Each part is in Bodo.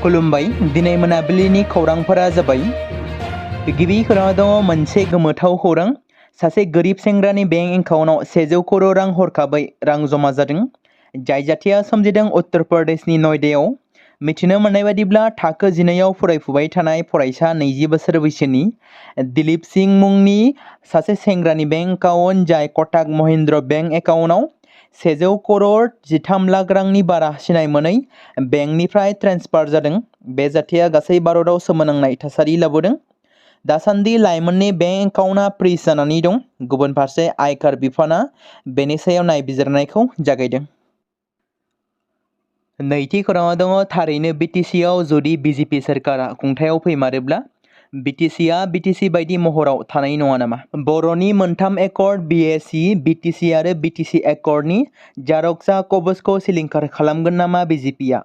खुलुमबाय दिनै मोनाबिलिनि खौरांफोरा जाबाय गिबि खौराङाव दङ मोनसे गोमोथाव खौरां सासे गोरिब सेंग्रानि बेंक एकाउन्टआव 100 करोड़ रां हरखाबै रां जमा जादों जाय जाथाया सोमजिदों उत्तर प्रदेशनि नयदायाव मिथिनो मोननाय बादिब्ला थाखो 12आव फरायफुबाय थानाय फरायसा 20 बोसोर बैसोनि दिलीप सिंह मुंनि सासे सेंग्रानि बेंक एकाउन्ट जाय कटाक महिन्द्र बेंक एकाउन्टआव 100 करोड़ 13 लाख रांनि बारा सिनाय मोनै बेंकनिफ्राय ट्रेन्सफार जादों। बे जाथाया गासै भारतआव सोमोनांनाय थासारि लाबोदों। दासान्दि लाइमोननि बेंक एकाउन्टआ फ्रीज जानानै दं। गुबुन फारसे आयकर बिफाना बेनि सायाव नायबिजिरनायखौ जागायदों। नैथि खौराङाव दङ थारैनो बिटिसिआव जुदि बिजेपि सोरखारा खुंथायाव फैमारोब्ला बिटिसिआ बिटिसि बायदि महराव थानाय नङा नामा? बर'नि मोनथाम एकर्ड बिएसि बिटिसि आरो बिटिसि एकर्डनि जारकसा कवचखौ सिलिंखार खालामगोन नामा बिजेपिआ?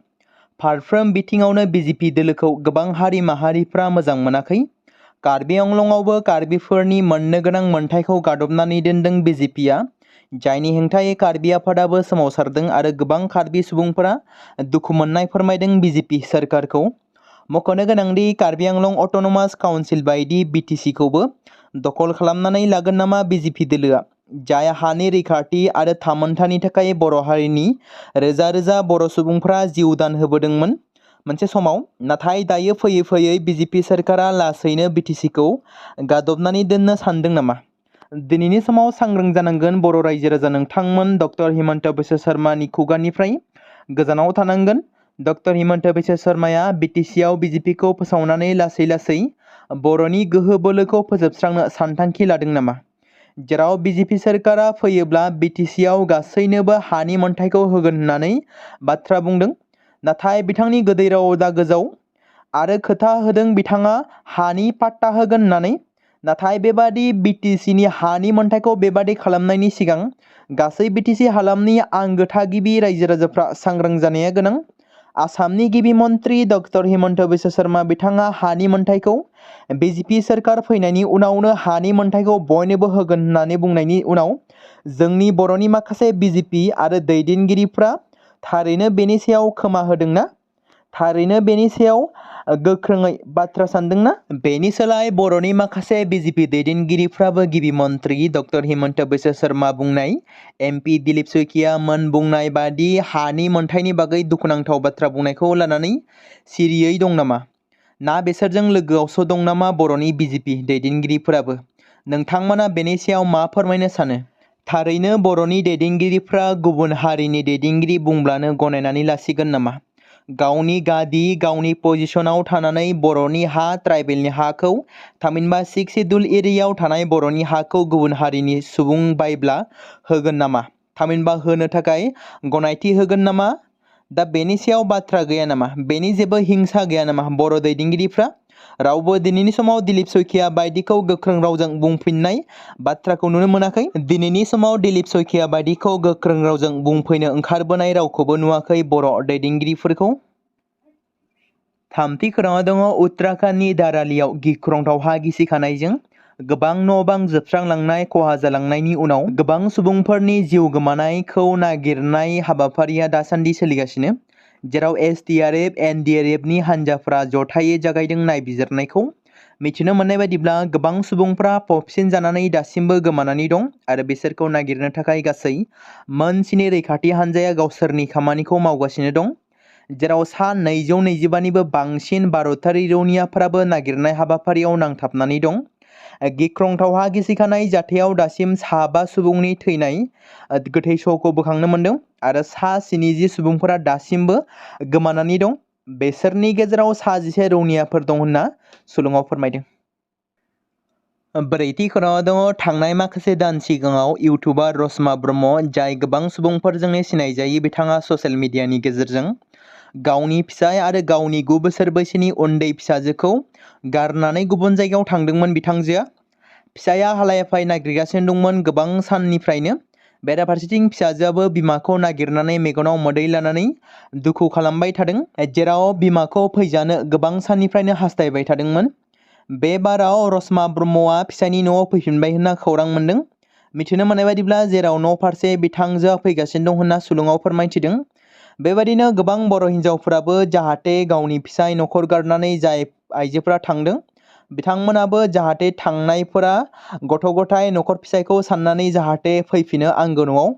फारफ्रोम बिथिङावनो बिजेपि दोलोखौ गोबां हारि माहारिफ्रा मोजां मोनाखै। कार्बि आंलंआवबो कार्बिफोरनि मोननो गोनां मोनथायखौ गादबनानै दोनदों बिजेपिआ, जायनि हेंथायै कार्बि आफादाबो सोमावसारदों आरो गोबां कार्बि सुबुंफोरा दुखु मोननाय फोरमायदों बिजेपि सोरखारखौ। मख'नो गोनांदि कार्बि आंलं अट'नमास काउन्सिल बायदि बिटिसिखौबो दखल खालामनानै लागोन नामा बिजेपि दोलोआ, जाय हानि रैखाथि आरो थामोनथानि थाखाय बर' हारिनि रोजा रोजा बर' सुबुंफ्रा जिउ दान होबोदोंमोन मोनसे समाव। नाथाय दायो फैयै फैयै बिजेपि सोरखारा लासैनो बिटिसिखौ गादबनानै दोननो सानदों नामा? दिनैनि समाव सांग्रां जानांगोन बर' रायजो राजा नोंथांमोन। डक्टर हिमन्त बिश्व शर्मानि खुगानिफ्राय गोजानाव थानांगोन। डक्टर हिमन्त बिश्व शर्माया बिटिसिआव बिजेपिखौ फोसावनानै लासै लासै बर'नि गोहो बोलोखौ फोजोबस्रांनो सानथांखि लादों नामा? जेराव बिजेपि सोरखारा फैयोब्ला बिटिसिआव गासैनोबो हानि मोनथायखौ होगोन होननानै बाथ्रा बुंदों। नाथाय बिथांनि गोदै राव दा गोजाव आरो खोथा होदों बिथाङा हानि पाट्टा होगोन होननानै। नाथाय बेबादि बिटिसिनि हानि मोनथायखौ बेबादि खालामनायनि सिगां गासै बिटिसि हालामनि आंगो थागिबि रायजो राजाफ्रा सांग्रां जानाया गोनां। आसामनि गिबि मन्त्रि डक्टर हिमन्त बिश्व शर्मा बिथाङा हानि मोनथायखौ बिजेपि सोरखार फैनायनि उनावनो हानि मोनथायखौ बयनोबो होगोन होननानै बुंनायनि उनाव जोंनि बर'नि माखासे बिजेपि आरो दैदेनगिरिफ्रा थारैनो बेनि सायाव खोमा होदोंना? थारैनो बेनि सायाव गोख्रोङै बाथ्रा सानदोंना? बेनि सोलाय बर'नि माखासे बिजेपि दैदेनगिरिफ्राबो गिबि मन्त्रि डक्टर हिमन्त बिश्व शर्मा बुंनाय, एमपि दिलीप शइकिया मोन बुंनाय बादि हानि मोनथायनि बागै दुखुनांथाव बाथ्रा बुंनायखौ लानानै सिरियै दं नामा? ना बिसोरजों लोगोआवसो दं नामा बर'नि बिजेपि दैदेनगिरिफोराबो? नोंथांमोना बेनि सायाव मा फोरमायनो सानो? थारैनो बर'नि दैदेनगिरिफ्रा गुबुन हारिनि दैदेनगिरि बुंब्लानो गनायनानै लासिगोन नामा? गावनि गादि गावनि पजिशनाव थानानै बर'नि हा ट्राइबेलनि हाखौ थामहिनबा 6 सिड्युल एरियायाव थानाय बर'नि हाखौ गुबुन हारिनि सुबुं बायब्ला होगोन नामा? थामहिनबा होनो थाखाय गनायथि होगोन नामा? दा बेनि सायाव बाथ्रा गैया नामा? बेनि जेबो हिंसा गैया नामा? बर' दैदेनगिरिफ्रा रावबो दिनैनि समाव दिलीप शइकिया बायदिखौ गोख्रों रावजों बुंफिननाय बाथ्राखौ नुनो मोनाखै। दिनैनि समाव दिलीप शइकिया बायदिखौ गोख्रों रावजों बुंफैनो ओंखारबोनाय रावखौबो नुवाखै बर' दैदेनगिरिफोरखौ। थामथि खौराङाव दङ उत्तराखन्डनि दारालियाव गिख्रंथाव हा गिसिखानायजों गोबां न' बां जोबस्रांलांनाय खहा जालांनायनि उनाव गोबां सुबुंफोरनि जिउ गोमानायखौ नागिरनाय हाबाफारिया दासान्दि सोलिगासिनो, जेराव एसडीआरएफ एनडीआरएफनि हान्जाफ्रा जथायै जागायदों नायबिजिरनायखौ। मिथिनो मोननाय बायदिब्ला गोबां सुबुंफ्रा फबसिन जानानै दासिमबो गोमानानै दं आरो बिसोरखौ नागिरनो थाखाय गासै मोन 7 रैखाथि हान्जाया गावसोरनि खामानिखौ मावगासिनो दं, जेराव सा 225निबो बांसिन भारतारि रौनियाफोराबो नागिरनाय हाबाफारियाव नांथाबनानै दं। गिख्रंथाव हा गिसिखानाय जाथायाव दासिम सा 5 सुबुंनि थैनाय गोथै सहखौ बोखांनो मोन्दों आरो सा 70 सुबुंफोरा दासिमबो गोमानानै दं। बेसोरनि गेजेराव सा 11 रौनियाफोर दं होनना सुलुङाव फोरमायदों। ब्रैथि खौराङाव दङ थांनाय माखासे दान सिगाङाव इउटुबार रसमा ब्रह्म, जाय गोबां सुबुंफोरजोंनो सिनायजायो, बिथाङा ससियेल मिडियानि गेजेरजों गावनि फिसाय आरो गावनि 9 बोसोर बैसोनि उन्दै फिसाजोखौ गारनानै गुबुन जायगायाव थांदोंमोन। बिथांजोआ फिसाया हालाय-हाफाय नागिरगासिनो दंमोन गोबां साननिफ्रायनो। बेराफारसेथिं फिसाजोआबो बिमाखौ नागिरनानै मेगनाव मोदै लानानै दुखु खालामबाय थादों, जेराव बिमाखौ फैजानो गोबां साननिफ्रायनो हास्थायबाय थादोंमोन। बे बाराव रसमा ब्रह्मआ फिसायनि न'आव फैफिनबाय होनना खौरां मोन्दों। मिथिनो मोननाय बायदिब्ला जेराव न' फारसे बिथांजोआ फैगासिनो दं होनना सुलुङाव फोरमायथिदों। बेबायदिनो गोबां बर' हिन्जावफोराबो जाहाथे गावनि फिसाय नखर गारनानै जाय आइजोफोरा थांदों बिथांमोनाबो जाहाथे थांनायफोरा गथ' गथाय नखर फिसायखौ साननानै जाहाथे फैफिनो आंगो न'आव।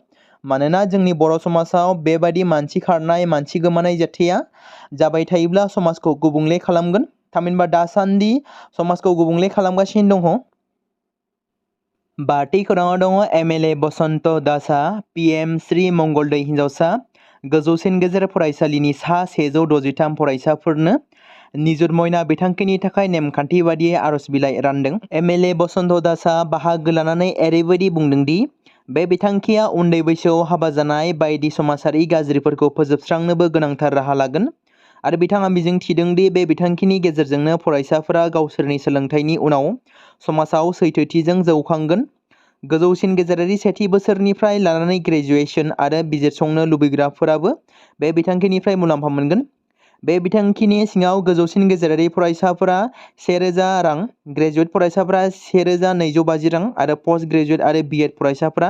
मानोना जोंनि बर' समाजाव बेबायदि मानसि खारनाय मानसि गोमानाय जाथाया जाबाय थायोब्ला समाजखौ गुबुंले खालामगोन। थामहिनबा दासान्दि समाजखौ गुबुंले खालामगासिनो दङ। बाथि खौराङाव दङ MLA बसन्त दासआ PM श्री मंगलदै हिन्जावसा गोजौसिन गेजेर फरायसालिनि सा 163 फरायसाफोरनो निजुर मयना बिथांखिनि थाखाय नेमखान्थि बादियै आर'ज बिलाइ रानदों। MLA बसन्त दासआ बाहागो लानानै ओरैबायदि बुंदोंदि बे बिथांखिया उन्दै बैसोआव हाबा जानाय बायदि समाजारि गाज्रिफोरखौ फोजोबस्रांनोबो गोनांथार राहा लागोन आरो बिथाङा मिजिं थिदोंदि बे बिथांखिनि गेजेरजोंनो फरायसाफोरा गावसोरनि सोलोंथाइनि उनाव समाजाव सैथोथिजों जौखांगोन। गोजौसिन गेजेरारि सेथि बोसोरनिफ्राय लानानै ग्रेजुएसन आरो बिजिरसंनो लुबैग्राफोराबो बे बिथांखिनिफ्राय मुलाम्फा मोनगोन। बे बिथांखिनि सिङाव गोजौसिन गेजेरारि फरायसाफोरा 1000 रां, ग्रेजुएट फरायसाफोरा 1250 रां आरो पस्ट ग्रेजुएट आरो BEd फरायसाफोरा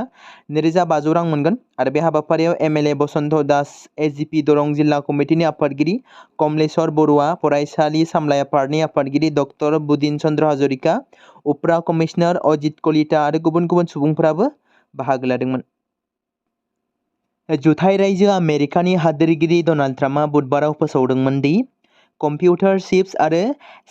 2500 रां मोनगोन। आरो बे हाबाफारियाव MLA बसन्त दास, AGP दरं जिल्ला कमिटिनि आफादगिरि कमलेश्वर बरुवा, फरायसालि सामलाय आफादनि आफादगिरि डक्टर बुदिन चन्द्र हाजरिका, उफ्रा कमिशनार अजित कलिता आरो गुबुन गुबुन सुबुंफोराबो बाहागो लादोंमोन। जुथाइ रायजो आमेरिकानि हादोरगिरि डनाल्ड ट्राम्पआ बुधबाराव फोसावदोंमोन दि कम्पिउटार चिप्स आरो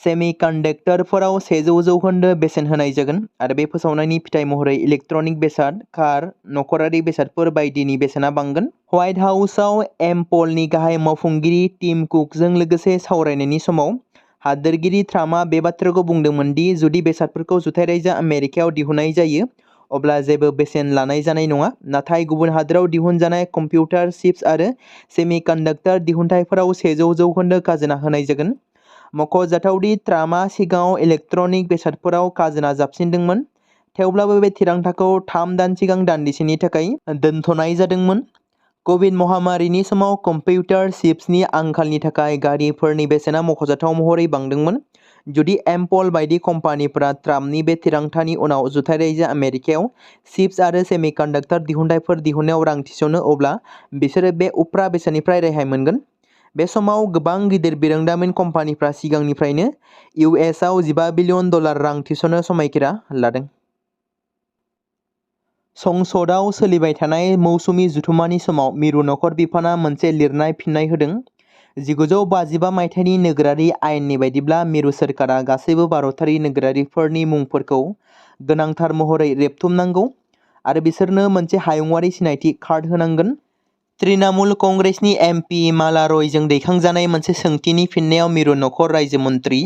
सेमिकन्डाक्टरफोराव 100% बेसेन होनाय जागोन आरो बे फोसावनायनि फिथाय महरै इलेक्ट्रनिक बेसाद, कार, नखरारि बेसादफोर बायदिनि बेसेना बांगोन। व्हाइट हाउसआव एपलनि गाहाय मावफुंगिरि टिम कुकजों लोगोसे सावरायनायनि समाव हादोरगिरि ट्राम्पआ बे बाथ्राखौ बुंदोंमोन दि जुदि बेसादफोरखौ जुथाइ रायजो आमेरिकायाव दिहुननाय जायो अब्ला जेबो बेसेन लानाय जानाय नङा, नाथाय गुबुन हादोराव दिहुनजानाय कम्पिउटार चिप्स आरो सेमिकन्डाक्टर दिहुनथायफोराव 100% खाजोना होनाय जागोन। मख'जाथावदि ट्राम्पआ सिगाङाव इलेक्ट्रनिक बेसादफोराव खाजोना जाबसिनदोंमोन, थेवब्लाबो बे थिरांथाखौ 3 दान सिगां दान्दिसेनि थाखाय दोनथ'नाय जादोंमोन। कभिड महामारिनि समाव कम्पिउटार चिप्सनि आंखालनि थाखाय गारिफोरनि बेसेना मख'जाथाव महरै बांदोंमोन। जुदि एपल बायदि कम्पानिफोरा ट्राम्पनि बे थिरांथानि उनाव जुथाइ रायजो आमेरिकायाव चिप्स आरो सेमिकन्डाक्टर दिहुनथायफोर दिहुननायाव रां थिसनो अब्ला बिसोरो बे उफ्रा बेसेननिफ्राय रेहाय मोनगोन। बे समाव गोबां गिदिर बिरोंदामिन कम्पानिफ्रा सिगांनिफ्रायनो US आव $15 बिलियन रां थिसननो समायखिरा लादों। संसदआव सोलिबाय थानाय मौसुमि जथुम्मानि समाव मिरु नखर बिफानआ मोनसे लिरनाय फिननाय होदों। 1955 मायथाइनि नोगोरारि आयेननि बायदिब्ला मिरु सोरखारा गासैबो भारतारि नोगोरारिफोरनि मुंफोरखौ गोनांथार महरै रेबथुमनांगौ आरो बिसोरनो मोनसे हायुंआरि सिनायथि कार्ड होनांगोन। तृणमूल कंग्रेसनि MP माला रयजों दैखांजानाय मोनसे सोंथिनि फिननायाव मिरु नखर रायजो मन्थ्रि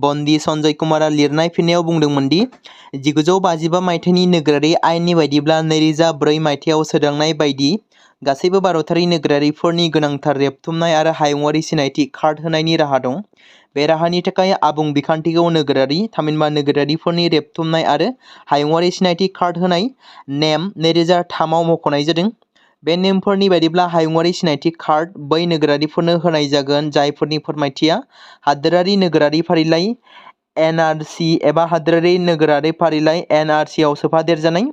बन्दी सन्जय कुमारआ लिरनाय फिननायाव बुंदोंमोन दि 1955 मायथाइनि नोगोरारि आयेननि बायदिब्ला 2004 मायथाइयाव सोदांनाय बायदि गासैबो भारतारि नोगोरारिफोरनि गोनांथार रेबथुमनाय आरो हायुंआरि सिनायथि कार्ड होनायनि राहा दं। बे राहानि थाखाय आबुं बिखान्थिखौ नोगोरारि, थामहिनबा नोगोरारिफोरनि रेबथुमनाय आरो हायुंआरि सिनायथि कार्ड होनाय नेम 2003 आव मख'नाय जादों। बे नेमफोरनि बायदिब्ला हायुंआरि सिनायथि कार्ड बै नोगोरारिफोरनो होनाय जागोन जायफोरनि फोरमायथिया हादोरारि नोगोरारि फारिलाइ NRC एबा हादोरारि नोगोरारि फारिलाइ NRC आव सोफादेरजानाय।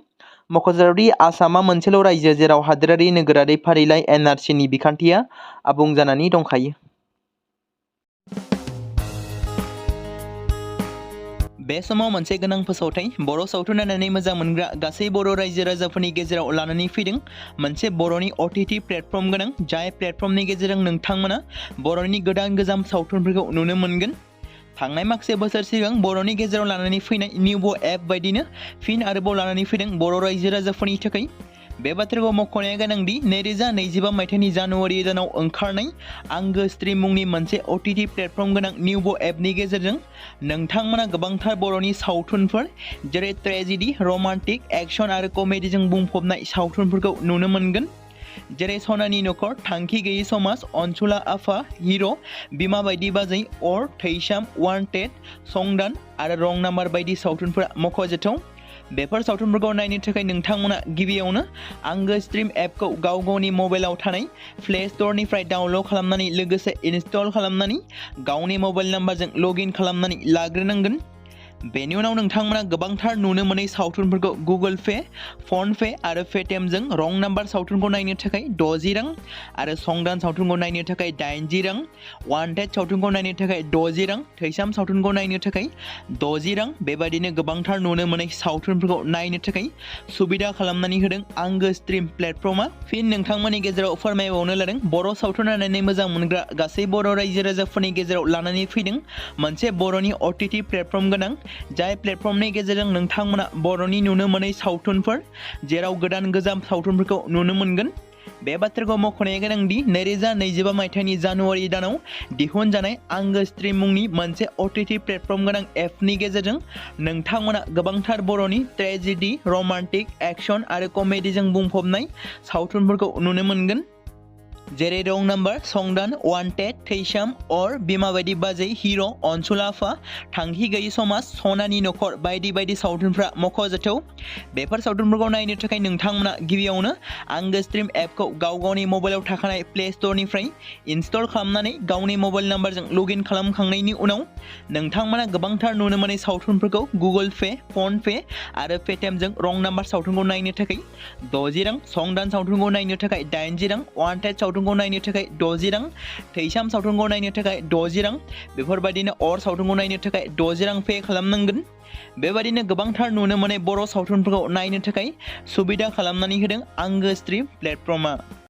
मख'जाथावदि आसामआ मोनसेल' रायजो जेराव हादोरारि नोगोरारि फारिलाइ NRC नि बिखान्थिया आबुं जानानै दंखायो। बे समाव मोनसे गोनां फोसावथाय बर' सावथुन नायनानै मोजां मोनग्रा गासै बर' रायजो राजाफोरनि गेजेराव लानानै फैदों मोनसे बर'नि OTT प्लेटफर्म गोनां, जाय प्लेटफर्मनि गेजेरजों नोंथांमोना बर'नि गोदान गोजाम सावथुनफोरखौ नुनो मोनगोन। थांनाय माखासे बोसोर सिगां बर'नि गेजेराव लानानै फैनाय निउबो एप बायदिनो फिन आरोबाव लानानै फैदों बर' रायजो राजाफोरनि थाखाय। बे बाथ्राखौ मख'नाया गोनांदि 2025 मायथाइनि जानुवारि दानाव ओंखारनाय आंगो स्ट्रिम मुंनि मोनसे OTT प्लेटफर्म गोनां निउबो एपनि गेजेरजों नोंथांमोना गोबांथार बर'नि सावथुनफोर जेरै ट्रेजेडि, रमान्टिक, एक्शन आरो कमेडिजों बुंफबनाय सावथुनफोरखौ नुनो मोनगोन। जेरै सनानि नखर, थांखि गैयै समाज, अनसुला आफा, हिर', बिमा बायदि बाजै, अर, थैसाम, वान्टेड, संदान आरो रं नाम्बार बायदि सावथुनफोरा मख'जाथाव। बेफोर सावथुनफोरखौ नायनो थाखाय नोंथांमोना गिबियावनो आंगो स्ट्रिम एपखौ गाव गावनि मबाइलाव थानाय प्ले स्ट'रनिफ्राय डाउनल'ड खालामनानै लोगोसे इनस्टल खालामनानै गावनि मबाइल नाम्बारजों लग इन खालामनानै लाग्रोनांगोन। बेनि उनाव नोंथांमोना गोबांथार नुनो मोनै सावथुनफोरखौ गुगोल पे, फन पे आरो पेटिएमजों रं नाम्बार सावथुनखौ नायनो थाखाय 60 रां आरो संदान सावथुनखौ नायनो थाखाय 80 रां, वान्टेड सावथुनखौ नायनो थाखाय 60 रां, थैसाम सावथुनखौ नायनो थाखाय 60 रां बेबायदिनो गोबांथार नुनो मोनै सावथुनफोरखौ नायनो थाखाय सुबिदा खालामनानै होदों आंगो स्ट्रिम प्लेटफर्मा। फिन नोंथांमोननि गेजेराव फोरमायबावनो लादों बर' सावथुन नायनानै मोजां मोनग्रा गासै बर' रायजो राजाफोरनि गेजेराव लानानै फैदों मोनसे बर'नि OTT प्लेटफर्म गोनां, जाय प्लेटफर्मनि गेजेरजों नोंथांमोना बर'नि नुनो मोनै सावथुनफोर जेराव गोदान गोजाम सावथुनफोरखौ नुनो मोनगोन। बे बाथ्राखौ मख'नाया गोनांदि 2025 मायथाइनि जानुवारि दानाव दिहुनजानाय आंगो स्ट्रिम मुंनि मोनसे OTT प्लेटफर्म गोनां एपनि गेजेरजों नोंथांमोना गोबांथार बर'नि ट्रेजेडि, रमान्टिक, एक्शन आरो कमेडिजों बुंफबनाय सावथुनफोरखौ नुनो मोनगोन। जेरै रं नाम्बार, संदान, वान्टेड, थैसाम, अर, बिमा बायदि बाजै, हिर', अनसुल आफा, थांखि गैयि समाज, सनानि नखर बायदि बायदि सावथुनफ्रा मख'जाथाव। बेफोर सावथुनफोरखौ नायनो थाखाय नोंथांमोना गिबियावनो आंगो स्ट्रिम एपखौ गाव गावनि मबाइलाव थाखानाय प्ले स्ट'रनिफ्राय इनस्टल खालामनानै गावनि मबाइल नाम्बारजों लगइन खालामखांनायनि उनाव नोंथांमोना गोबांथार नुनो मोनै सावथुनफोरखौ गुगोल पे, फन पे आरो पेटिएमजों रं नाम्बार सावथुनखौ नायनो थाखाय 60 रां, संदान सावथुनखौ नायनो थाखाय 80 रां, वान्टेड सावथुनखौ नायनो थाखाय 60 रां, थैसाम सावथुनखौ नायनो थाखाय 60 रां बेफोरबायदिनो अर सावथुनखौ नायनो थाखाय 60 रां पे खालामनांगोन। बेबायदिनो गोबांथार नुनो मोनै बर' सावथुनफोरखौ नायनो थाखाय सुबिदा खालामनानै होदों आंगो स्ट्रिम प्लेटफर्मा।